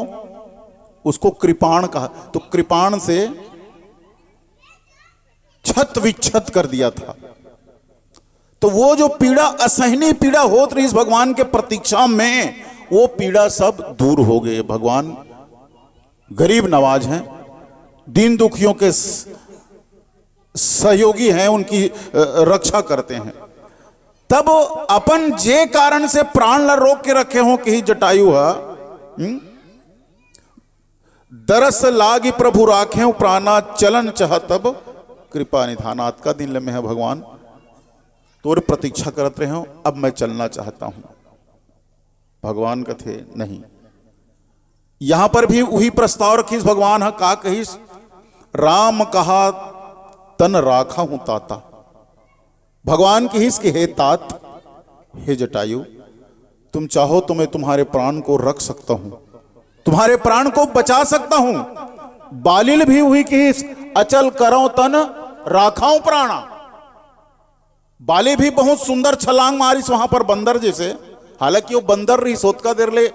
उसको कृपाण कहा। तो कृपाण से छत विच्छत कर दिया था। तो वो जो पीड़ा, असहनीय पीड़ा होत रहिस भगवान के प्रतीक्षा में, वो पीड़ा सब दूर हो गए। भगवान गरीब नवाज हैं, दीन दुखियों के स-, सहयोगी हैं, उनकी अ, रक्षा करते हैं। तब अपन जे कारण से प्राण ला रोक के रखे हो, कही जटायु है, हम्म? दरस लागी प्रभु राखें प्राणा, चलन चह तब कृपा निधान। अतका दिन ले मैं ह भगवान तोर प्रतीक्षा करत रहे हूं, अब मैं चलना चाहता हूं। भगवान कथे नहीं। यहां पर भी वही प्रस्ताव रखिस भगवान ह, का कहिस? राम कहा तन राखा हूं ताता। भगवान कहिस कि हे तात, हे जटायु, तुम चाहो तो मैं तुम्हारे प्राण को रख सकता हूं, तुम्हारे प्राण को बचा सकता हूं। बालिल भी हुई कि अचल करौ तन राखाओ प्राणा। बाली भी बहुत सुंदर छलांग मारिस वहां पर बंदर जैसे, हालांकि वो बंदर रहिस ओतका देर ले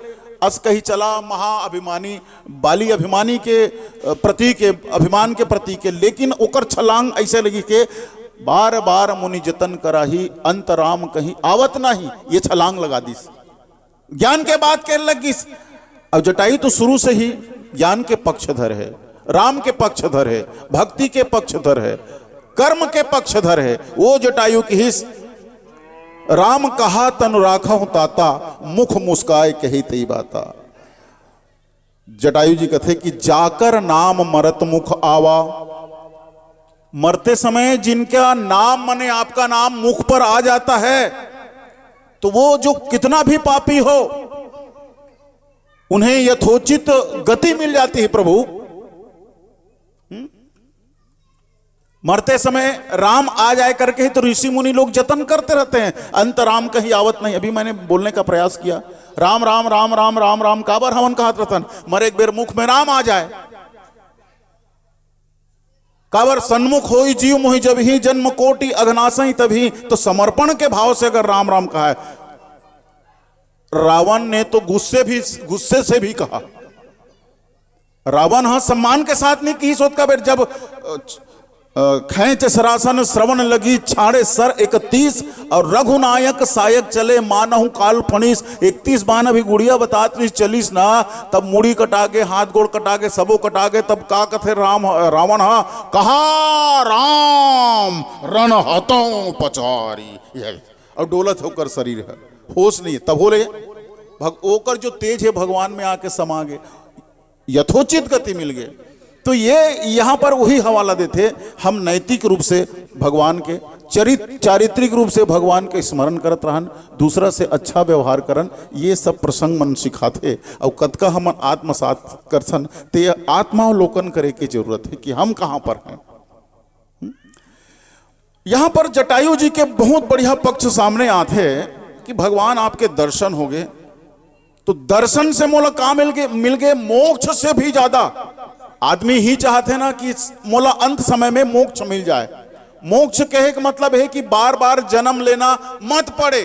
अस कही चला महाअभिमानी, बाली अभिमानी के अ, प्रतीक है, अभिमान के प्रतीक है, लेकिन ओकर छलांग ऐसे लगी के बार बार मुनि जतन कराही अंत राम कहीं आवत नहीं, ये छलांग लगा दिस। ज्ञान के बात कहने लग गिस। अब जटायु तो शुरू से ही ज्ञान के पक्षधर है, राम के पक्षधर है, भक्ति के पक्षधर है, कर्म के पक्षधर है। वो जटायु कहिस राम कहा तनु राखहु ताता, मुख मुस्काय कही तई बाता। जटायु जी कथे कि जाकर नाम मरत मुख आवा। मरते समय जिनका नाम, माने आपका नाम मुख पर आ जाता है, तो वो जो कितना भी पापी हो, उन्हें यथोचित गति मिल जाती है प्रभु। हम्म? मरते समय राम आ जाए करके ही तो ऋषि मुनि लोग जतन करते रहते हैं, अंत राम कहीं आवत नहीं। अभी मैंने बोलने का प्रयास किया, राम राम राम राम राम राम, काबर हमन कहत रहतन, मरे एक बेर मुख में राम आ जाए। काबर सन्मुख होई जीव मोहि जब ही, जन्म कोटि अघनासई तभी। तो समर्पण के भाव से अगर राम राम कहा है, रावण ने तो गुस्से भी, गुस्से से भी कहा। रावण ह सम्मान के साथ नहीं कहिस ओतका बेर, जब अ, अ, खैंच सरासन श्रवण लगी छाड़े सर इकतीस, और रघुनायक सायक चले मानहु काल फणीस। इकतीस बान अभी गुड़िया बतात रही चलिस ना, तब मुड़ी कटा के, हाथ गोड़ कटा के, सबो कटा के, तब का कथे राम, रावण हा, कहा राम रण हतों पचारी। ये और डोलत होकर शरीर है, होश नहीं है, तब बोले भग ओकर जो तेज है भगवान में आके समा गए, यथोचित गति मिल गए। तो ये यहां पर वही हवाला देते, हम नैतिक रूप से भगवान के चरित-, चारित्रिक रूप से भगवान के स्मरण करत रहन, दूसरा से अच्छा व्यवहार करन, ये सब प्रसंग मन सिखाथे। और कतका हमन आत्मसात करथन, ते आत्मावलोकन करे के जरूरत है कि हम कहां पर हैं। यहां पर जटायु जी के बहुत बढ़िया पक्ष सामने आथे कि भगवान आपके दर्शन हो गए, तो दर्शन से मोला का मिल गे? मिल गे मोक्ष से भी ज्यादा। आदमी ही चाहथे ना कि मोला अंत समय में मोक्ष मिल जाए। मोक्ष कहे के मतलब हे कि बार बार जन्म लेना मत पड़े।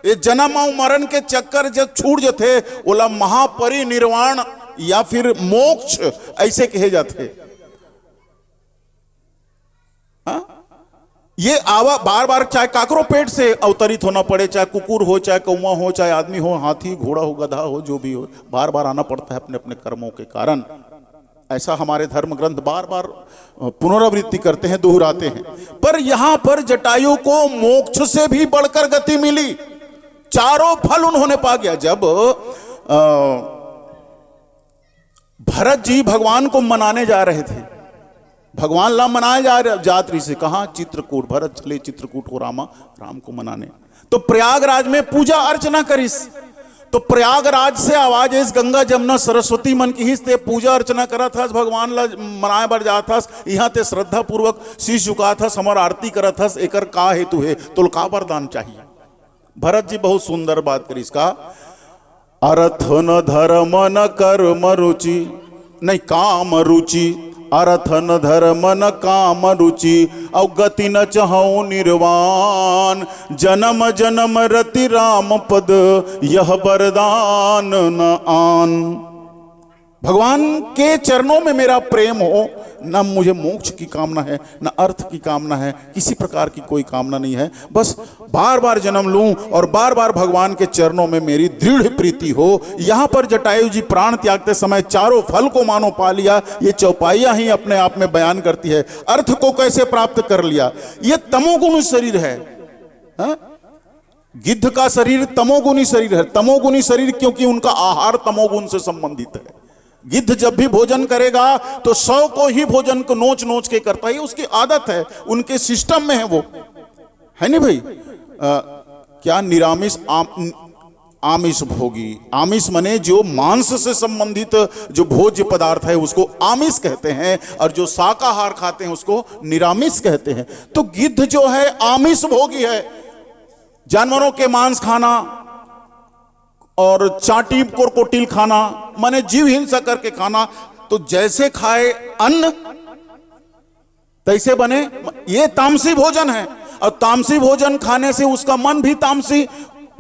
ये जन्म अउ मरण के चक्कर जब छूट जथे, ओला महापरिनिर्वाण या फिर मोक्ष ऐसे कहे जाथे। हाँ? ये आवा बार बार, चाहे काकरो पेट से अवतरित होना पड़े, चाहे कुकुर हो, चाहे कौवा हो, चाहे आदमी हो, हाथी, घोड़ा हो, गधा हो, जो भी हो, बार बार आना पड़ता है अपने अपने कर्मों के कारण। ऐसा हमारे धर्म ग्रंथ बार बार पुनरावृत्ति करते हैं, दोहराते हैं। पर यहां पर जटायु को मोक्ष से भी बढ़कर गति मिली। चारों फल उन्होंने पा गया। जब अ, भरत जी भगवान को मनाने जा रहे थे, भगवान ला मनाए जा रहे, जात रहिसे, कहा? चित्रकूट। भरत चले चित्रकूट को रामा, राम को मनाने। तो प्रयागराज में पूजा अर्चना करिस। तो प्रयागराज से आवाज आइस, गंगा जमुना सरस्वती मन किहिस, ते पूजा अर्चना करत हस, भगवान ला मनाए बर जात हस, इहां ते श्रद्धापूर्वक शीश झुकात हस, हमर आरती करत हस, एकर का हेतु हे? तोल का वरदान चाहिए? भरत जी बहुत सुंदर बात करिस का, अर्थ न धर्म न कर्म रुचि, नहीं, काम रुचि, अर्थ न धर्म न काम रुचि, अउ गति न चहौ निर्वाण, जन्म जन्म रति राम पद, यह वरदान न आन। भगवान के चरणों में मेरा प्रेम हो, न मुझे मोक्ष की कामना है, न अर्थ की कामना है, किसी प्रकार की कोई कामना नहीं है। बस बार बार जन्म लूं और बार बार भगवान के चरणों में मेरी दृढ़ प्रीति हो। यहां पर जटायु जी प्राण त्यागते समय चारों फल को मानो पा लिया। ये चौपाइयां ही अपने आप में बयान करती है। अर्थ को कैसे प्राप्त कर लिया? ये तमोगुण शरीर है, हाँ? गिद्ध का शरीर तमोगुणी शरीर है। तमोगुणी शरीर क्योंकि उनका आहार तमोगुण से संबंधित है। गिद्ध जब भी भोजन करेगा तो सौ को ही भोजन को नोच नोच के करता है, उसकी आदत है, उनके सिस्टम में है वो, है नहीं भाई? अ, क्या निरामिष आम, आमिष भोगी, आमिष मने जो मांस से संबंधित जो भोज्य पदार्थ है उसको आमिष कहते हैं, और जो शाकाहार खाते हैं उसको निरामिष कहते हैं। तो गिद्ध जो है आमिष भोगी है, जानवरों के मांस खाना और चांटी कोरकोटिल खाना, माने जीव हिंसा करके खाना। तो जैसे खाए अन्न तैसे बने, ये तामसी भोजन है। और तामसी भोजन खाने से उसका मन भी तामसी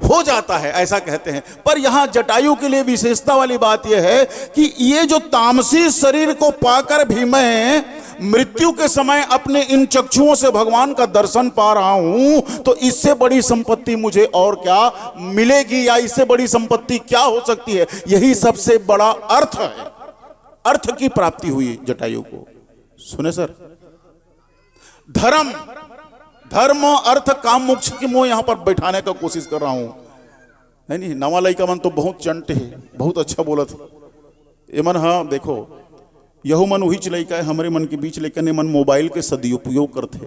हो जाता है, ऐसा कहते हैं। पर यहां जटायु के लिए विशेषता वाली बात यह है कि ये जो तामसी शरीर को पाकर भी मैं मृत्यु के समय अपने इन चक्षुओं से भगवान का दर्शन पा रहा हूं, तो इससे बड़ी संपत्ति मुझे और क्या मिलेगी, या इससे बड़ी संपत्ति क्या हो सकती है? यही सबसे बड़ा अर्थ है। अर्थ की प्राप्ति हुई जटायु को। सुने सर, धर्म, धर्म, अर्थ, काम, मोक्ष की मोह यहां पर बैठाने का कोशिश कर रहा हूं। नहीं, नहीं, नवा लइका मन तो बहुत चंट है, बहुत अच्छा बोलत है। एमन, हाँ, देखो, यहू मन उहीच लइका है, हमरे मन के बीच, लेकिन एमन मोबाइल के सदुपयोग करथे।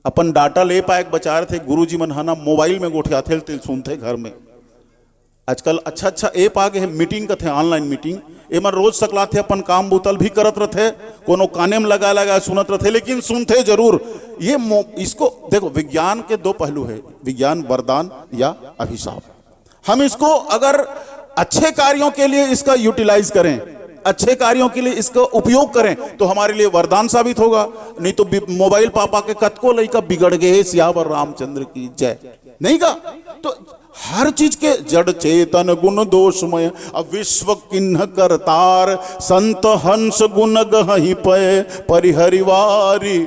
अपन डाटा ले पाए के बचा रथे, गुरुजी मन ह ना मोबाइल में गोठियाथे, तेल सुनथे घर में। आजकल अच्छा अच्छा ऐप आ गए हैं, मीटिंग कथे, ऑनलाइन मीटिंग। एमन रोज सकलाथे, अपन काम बुतल भी करत रथे, कोनो काने में लगा लगा सुनत रथे, लेकिन सुनथे जरूर। ये मो-, इसको देखो, विज्ञान के दो पहलू है, विज्ञान वरदान या अभिशाप। हम इसको अगर अच्छे कार्यों के लिए इसका यूटिलाइज करें, अच्छे कार्यों के लिए इसका उपयोग करें, तो हमारे लिए वरदान साबित होगा। नहीं तो बि-, मोबाइल पापा के कतको लइका बिगड़ गए। सियावर रामचंद्र की जय। नहीं का? तो हर चीज के जड़ चेतन गुण दोषमय, अब विश्व किन्ह करतार, संत हंस गुण गहहि पय परिहरिवारी।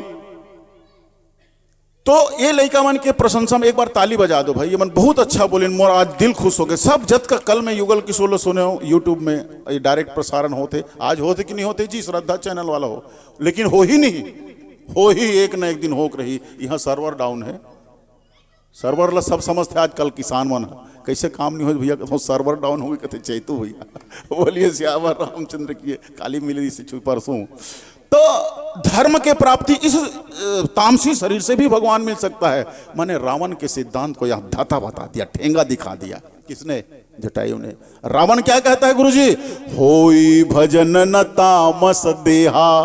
तो ये लइका मन के प्रशंसा में एक बार ताली बजा दो भाई, ये मन बहुत अच्छा बोले, मोर आज दिल खुश हो गए। सब जत का कल मैं युगल किशोर ला सुने हो YouTube में, ये डायरेक्ट प्रसारण होथे, आज होथे कि नहीं होथे जी, श्रद्धा चैनल वाला हो, लेकिन हो ही नहीं, हो ही एक ना एक दिन होक रही। यहाँ सर्वर डाउन है, सर्वर ला सब समझथे आजकल किसान मन ह। कैसे काम नहीं हो भैया, कहते सर्वर डाउन हो गई, कहते चैतू भैया। बोलिए सियावर रामचंद्र की, काली मिली से छु-, परसों। तो धर्म के प्राप्ति इस, अ, तामसी शरीर से भी भगवान मिल सकता है। माने रावण के सिद्धांत को यहाँ धाता बता दिया, ठेंगा दिखा दिया। किसने? जटायु ने। रावण क्या कहता है गुरुजी? होई भजन न तामस देहा,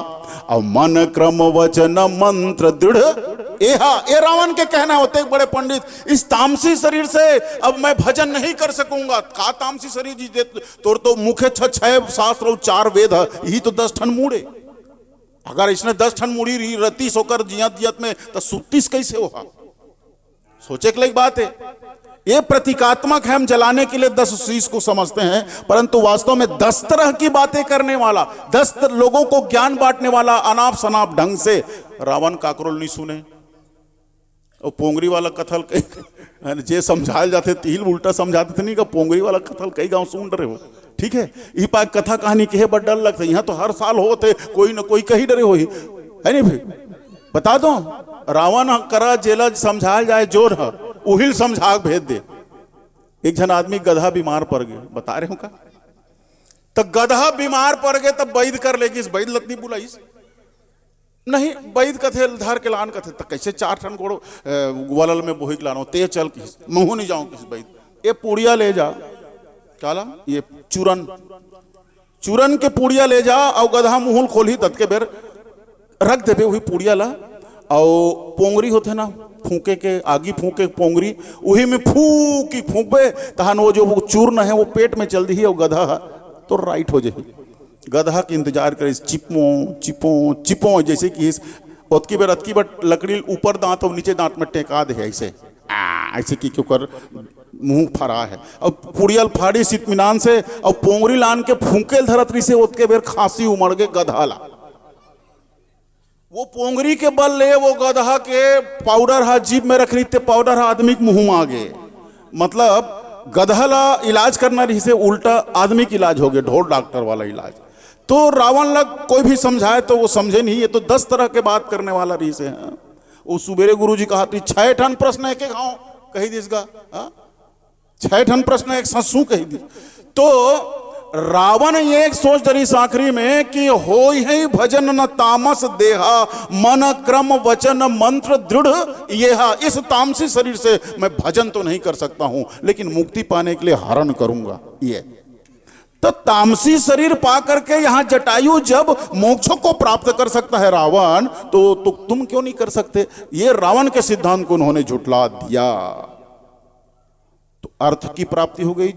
अब मन क्रम वचन मंत्र दृढ़ एहा, ए रावण के कहना होते एक बड़े पंडित, इस तामसी शरीर से अब मैं भजन नहीं कर सकूंगा। का तामसी शरीर जी दे, तोर तो मुखे छ-, छह शास्त्र और चार वेद है, यही तो दस ठन मूड़े। अगर इसने दस ठन मूड़ी रही, रतीस होकर जियत जियत में, तो सुत्तीस कैसे हो? सोचे के लायक बात है। ये प्रतीकात्मक है, हम जलाने के लिए दस शीश को समझते हैं, परंतु वास्तव में दस तरह की बातें करने वाला, दस तर-, लोगों को ज्ञान बांटने वाला अनाप शनाप ढंग से रावण काकरोल नहीं सुने। और पोंगरी वाला कथल कई, जे समझाल जाते तिहिल उल्टा समझाते थे नहीं का, पोंगरी वाला कथल कई गांव सुन रहे हो। ठीक है, ई पाए कथा कहानी कहे बर डर लगता है। यहाँ तो हर साल होत है, कोई न कोई कही डरे होही, है नहीं भाई? बता दो, रावण करा जेला समझाल जाए जोर ह, उहिल समझा के भेज दे। एक झन आदमी गधा बीमार पड़ गए, बता रहे हो का? तो गधा बीमार पड़ गए, तब बैद कर लेगिस, बैद ल त नहीं बुलाइस। नहीं, बैद कथे, धर के लान कथे, तो कैसे चार ठन गोड़, अ, ग्वालल में बोही के लानो, ते चल किस, महू नहीं जाऊं किस बैद। ये पुड़िया ले जा, काला, ये चूरन, चूरन के पुड़िया ले जा, और गधा मुहुल खोलही, ततके बेर रख देबे वही पुड़िया ला, और पोंगरी होथे ना, फूके के, आगी फूके के पोंगरी, वही में फूकी फूकबे, तहन वो जो वो चूर्ण है, वो पेट में चल दिही, और गधा तो राइट हो जाही। गधा के इंतजार करे, चिपो, चिपो, चिपो, जैसे कि इस ओतकी बेर, अतकी बेर लकड़ी ऊपर दांत और नीचे दांत में टेका दे है ऐसे, आ, ऐसे कि क्यों कर मुंह फरा है। और पुड़ियल फाड़ी सितमिनान से और पोंगरी लान के फूंकेल धरत रही से, ओतके बेर खांसी उमड़ के गधा ला। वो पोंगरी के बल ले वो गधा के पाउडर हा जीभ में रख रही थे, पाउडर हा आदमी के मुंह में आ गए। मतलब गधा ला इलाज करना रही से उल्टा आदमी के इलाज हो गए, ढोर डॉक्टर वाला इलाज। तो रावण ला कोई भी समझाए तो वो समझे नहीं, ये तो दस तरह के बात करने वाला रही से हैं। वो सुबेरे गुरु जी कहा, "तू छह ठन प्रश्न एक एक हाँ कही दिस गा, हाँ? छह ठन प्रश्न एक साथ सू कही दिस।" तो रावण ये एक सोच डरिस आखिरी में कि होई है भजन न तामस देहा, मन क्रम वचन मंत्र दृढ़ येहा, इस तामसी शरीर से मैं भजन तो नहीं कर सकता हूं, लेकिन मुक्ति पाने के लिए हरण करूंगा। ये तो तामसी शरीर पा करके यहां जटायु जब मोक्ष को प्राप्त कर सकता है रावण, तो, तो तुम क्यों नहीं कर सकते? ये रावण के सिद्धांत को उन्होंने झुटला दिया। तो अर्थ की प्राप्ति हो गई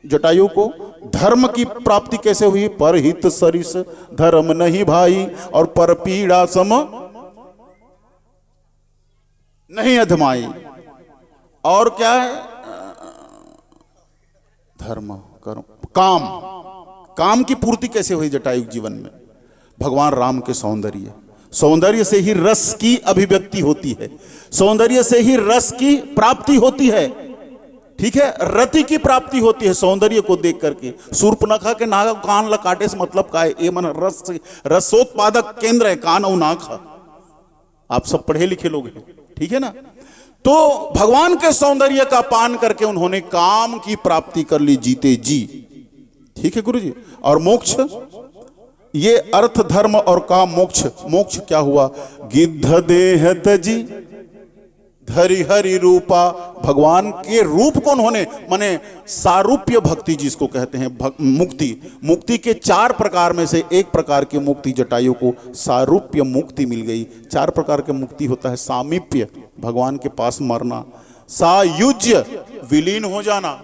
जटायु को। धर्म की प्राप्ति कैसे हुई? परहित सरिस धर्म नहीं भाई, और पर पीड़ा सम नहीं अधमाई। और क्या है? धर्म, कर्म, काम। काम की पूर्ति कैसे हुई जटायु के जीवन में? भगवान राम के सौंदर्य, सौंदर्य से ही रस की अभिव्यक्ति होती है, सौंदर्य से ही रस की प्राप्ति होती है। ठीक है, रति की प्राप्ति होती है सौंदर्य को देख करके। सूर्पनखा के नाग कान ला काटे से मतलब का है? ये मन रस, रसोत्पादक केंद्र है कान और नाक है। आप सब पढ़े लिखे लोग हैं, ठीक है ना? तो भगवान के सौंदर्य का पान करके उन्होंने काम की प्राप्ति कर ली जीते जी। ठीक है गुरु जी। और मोक्ष, ये अर्थ धर्म और काम मोक्ष। मोक्ष क्या हुआ? गिद्ध देह तजी धरि हरि रूपा। भगवान के रूप को उन्होंने, माने सारूप्य भक्ति जिसको कहते हैं, भक-, मुक्ति। मुक्ति के चार प्रकार में से एक प्रकार की मुक्ति जटायु को सारूप्य मुक्ति मिल गई। चार प्रकार की मुक्ति होता है: सामीप्य, भगवान के पास मरना, सायुज्य, विलीन हो जाना,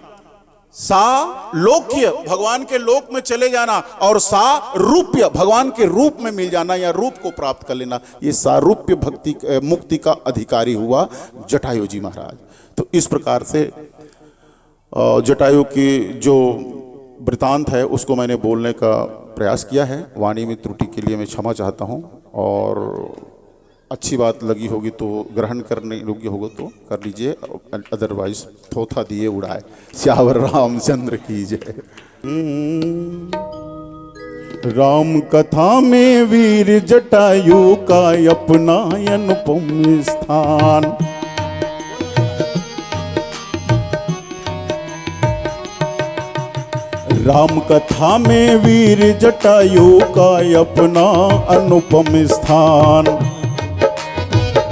सालोक्य, भगवान के लोक में चले जाना, और सारूप्य, भगवान के रूप में मिल जाना या रूप को प्राप्त कर लेना। ये सारूप्य भक्ति, अ, मुक्ति का अधिकारी हुआ जटायु जी महाराज। तो इस प्रकार से, अ, जटायु की जो वृतांत है उसको मैंने बोलने का प्रयास किया है। वाणी में त्रुटि के लिए मैं क्षमा चाहता हूँ, और अच्छी बात लगी होगी तो ग्रहण करने योग्य होगा तो कर लीजिए, अदरवाइज थोथा दिए उड़ाए। सियावर रामचंद्र की जय। राम कथा में वीर जटायु का अपना अनुपम स्थान। राम कथा में वीर जटायु का अपना अनुपम स्थान।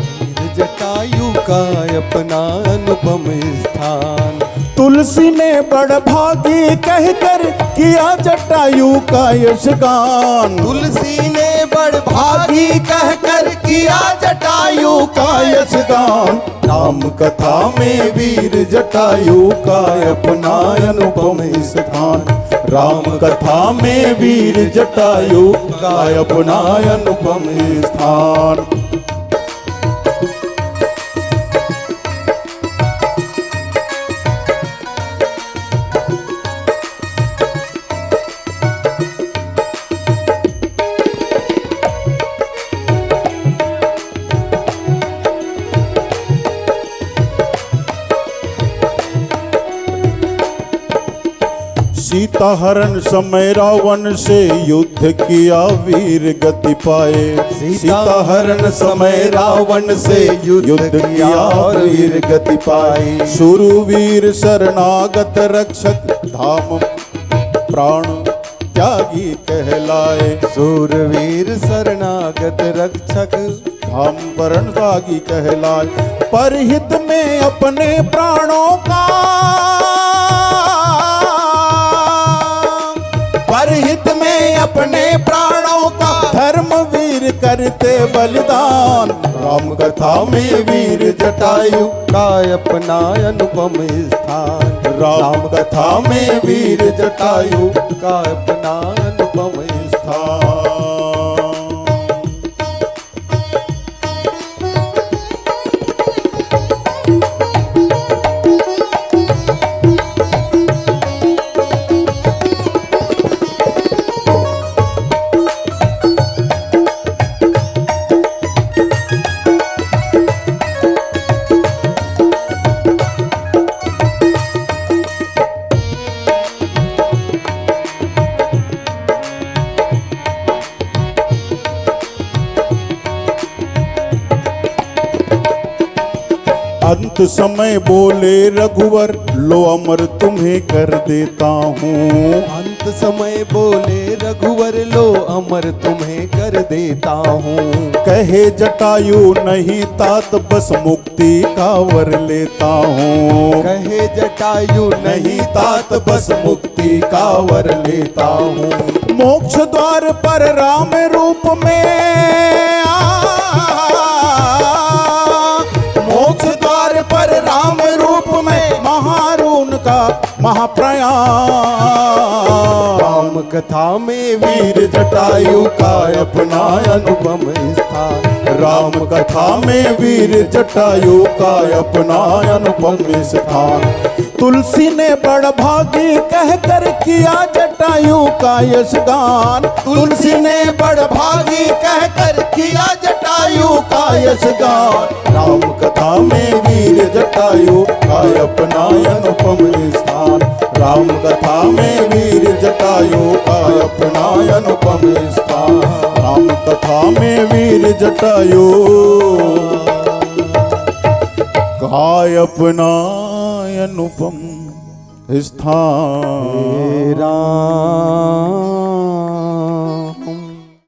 वीर जटायु का अपना अनुपम स्थान। तुलसी ने बड़ भागी कहकर किया जटायु का यश गान। तुलसी ने बड़ भागी कहकर किया जटायु का यश गान। राम कथा में वीर जटायु का अपना अनुपम स्थान। राम कथा में वीर जटायु का अपना अनुपम स्थान। सीता हरण समय रावण से युद्ध किया, वीर गति पाए। सीता हरण समय रावण से युद्ध किया और वीर गति पाए। शूरवीर शरणागत रक्षक धाम प्राण त्यागी कहलाए। शूरवीर शरणागत रक्षक धाम प्राण त्यागी कहलाए। परहित में अपने प्राणों का, परहित में अपने प्राणों का धर्मवीर करते बलिदान। राम कथा में वीर जटायु का अपना अनुपम स्थान। राम कथा में वीर जटायु का अपना अनुपम स्थान। अंत समय बोले रघुवर, लो अमर तुम्हें कर देता हूँ। अंत समय बोले रघुवर, लो अमर तुम्हें कर देता हूँ। कहे जटायु नहीं तात, बस मुक्ति का वर लेता हूँ। कहे जटायु नहीं तात, बस मुक्ति का वर लेता हूँ। मोक्ष द्वार पर राम रूप में, आ, मोक्ष द्वार पर राम रूप में महारून का महाप्रयाण। राम कथा में वीर जटायु का अपना अनुपम स्थान। राम कथा में वीर जटायु का अपना अनुपम स्थान। तुलसी ने बड़ भागी कहकर किया जटायु का यश गान। तुलसी ने बड़ भागी कहकर किया जटायु का यश गान। राम कथा में वीर जटायु का अपना अनुपम स्थान। राम कथा में वीर जटायु का अपना अनुपम स्थान। राम कथा में वीर जटायु का अपना अनुपम स्थान। हे राम।